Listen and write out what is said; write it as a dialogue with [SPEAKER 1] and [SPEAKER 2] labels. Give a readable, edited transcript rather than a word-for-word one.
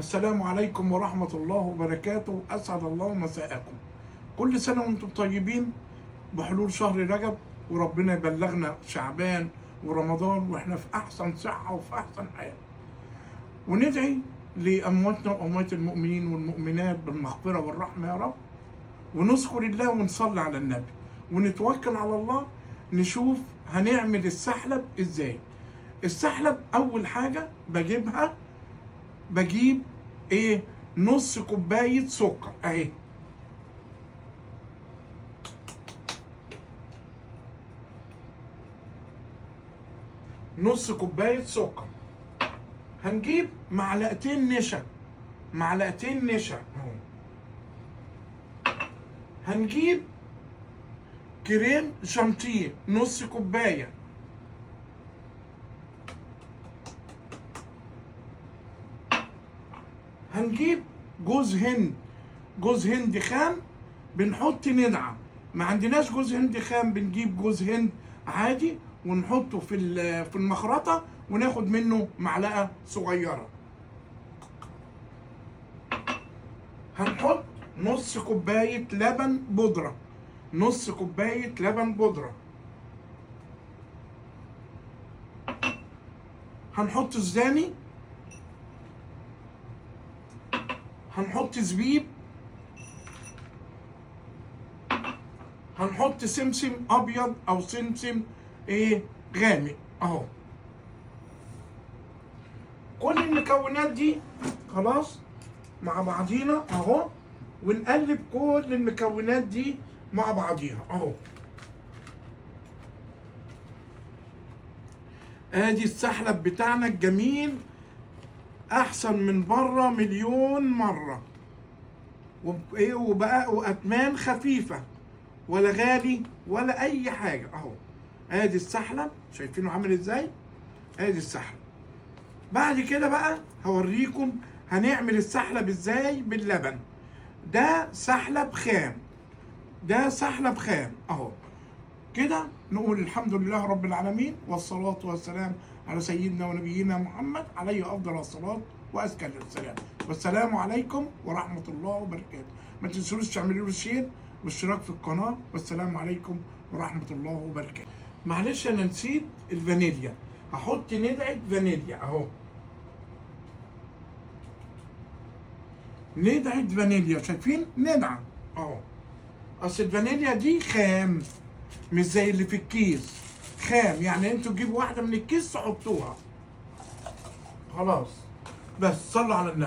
[SPEAKER 1] السلام عليكم ورحمة الله وبركاته. أسعد الله مساءكم، كل سنة وانتم طيبين بحلول شهر رجب، وربنا يبلغنا شعبان ورمضان واحنا في أحسن صحة وفي أحسن حياة. وندعي لأمواتنا وأموات المؤمنين والمؤمنات بالمغفرة والرحمة يا رب، ونذكر الله ونصلي على النبي ونتوكل على الله. نشوف هنعمل السحلب ازاي. السحلب أول حاجة بجيبها، بجيب ايه؟ نص كوباية سكر اهي، نص كوباية سكر. هنجيب معلقتين نشا، معلقتين نشا اهو. هنجيب كريم شانتيه نص كوباية. هنجيب جوز هند، جوز هند خام بنحط ندعة. ما عندناش جوز هند خام بنجيب جوز هند عادي ونحطه في المخرطة وناخد منه معلقة صغيرة. هنحط نص كوباية لبن بودرة، نص كوباية لبن بودرة. هنحط سوداني، هنحط زبيب، هنحط سمسم ابيض او سمسم ايه غامق اهو. كل المكونات دي خلاص مع بعضينا اهو، ونقلب كل المكونات دي مع بعضيها اهو. ادي السحلب بتاعنا الجميل، احسن من بره مليون مرة، وايه وبقى واتمان خفيفة، ولا غالي ولا اي حاجة اهو. ادي السحلب شايفينه عامل ازاي؟ ادي السحلب. بعد كده بقى هوريكم هنعمل السحلب ازاي باللبن. ده سحلب خام، ده سحلب خام اهو كده. نقول الحمد لله رب العالمين، والصلاة والسلام على سيدنا ونبينا محمد عليه أفضل الصلاة وأزكى السلام. والسلام عليكم ورحمة الله وبركاته. ما تنسوش تعملوا له share واشتراك في القناة. والسلام عليكم ورحمة الله وبركاته. معلش أنا نسيت الفانيليا، هحط ندعة فانيليا أهو، ندعة فانيليا، شايفين ندعة أهو. أصل الفانيليا دي خام، مش زي اللي في الكيس خام، يعني انتوا تجيبوا واحدة من الكيس تحطوها خلاص. بس صلوا على النبي.